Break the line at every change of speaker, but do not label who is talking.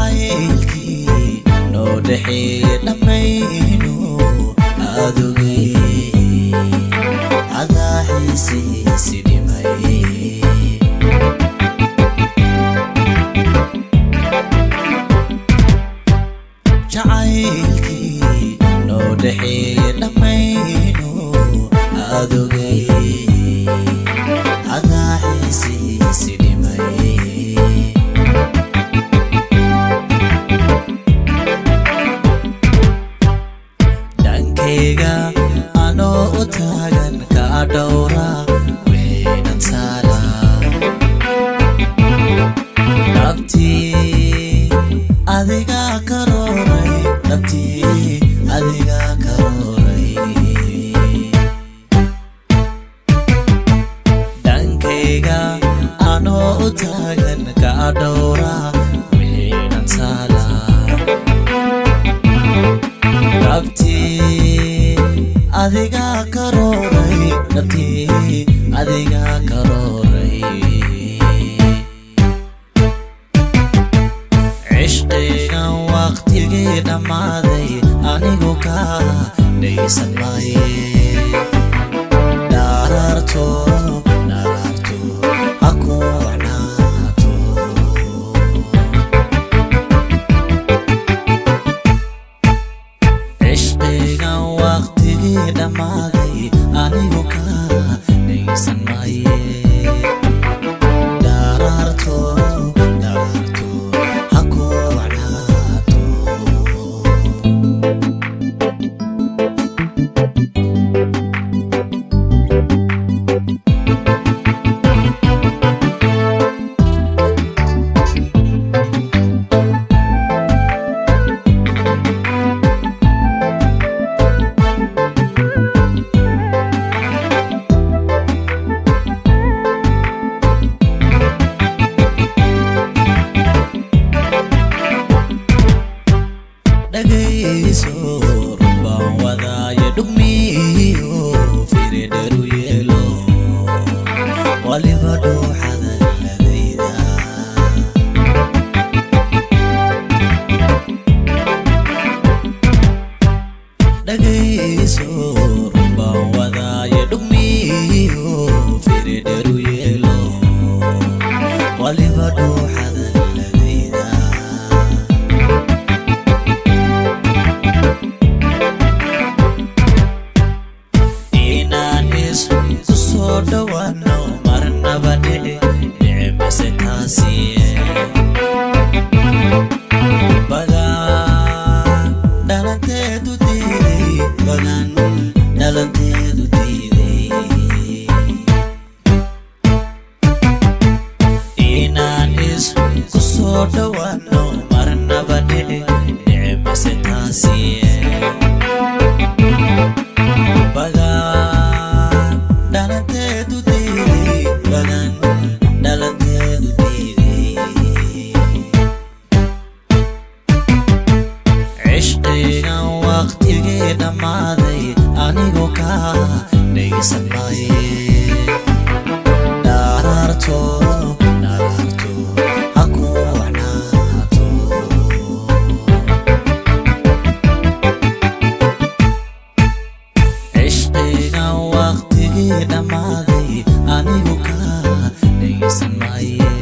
Jacaylkii noo dhexeeye dhammayno adogay, adaa xiisihiisi dhimay. Jacaylkii noo dhexeeye dhammayno adogay, adaa xiisihiisi dhimay. Dhankayga anoo u taagan kaa dhowra wixii taala. Dhabtii adigaa karooray, dhabtii adigaa karooray. Dhankayga anoo u taagan kaa dhowra wixii taala. Dhabtii adigaa karooray, dhabtii adigaa karooray. Cishqigan waqtigii dhammaaday anigu kaa dhaysan maaye. Dharaarto, dharaarto ha ku wacnaato. Cishqigan waqtigii dhammaaday anigu kaa dhaysan maaye. Dharaarto, dharaarto ha ku wacnaato. Dhagayso, runbaan wadaaye, dhugmiyo firidheru yeelo, waliba dhuuxada ladayda. Dhagayso, runbaan wadaaye, dhugmiyo firidheru yeelo, waliba dhuuxada ladayda. Inaan isku soo dhowaano marnaba dhici dhici mase taasi. Bagaan dhalanteedu diiday, bagaan dhalanteedu diiday. Inaan isku soo dhowaano marnaba dhici dhici mase taasi. Bagaan dhalanteedu diiday, bagaan dhalanteedu diiday. Cishqigan waqtigii dhammaaday anigu kaa dhaysan maaye. Dharaarto, dharaarto ha ku wacnaato. Cishqigan waqtigii dhammaaday anigu kaa dhaysan maaye.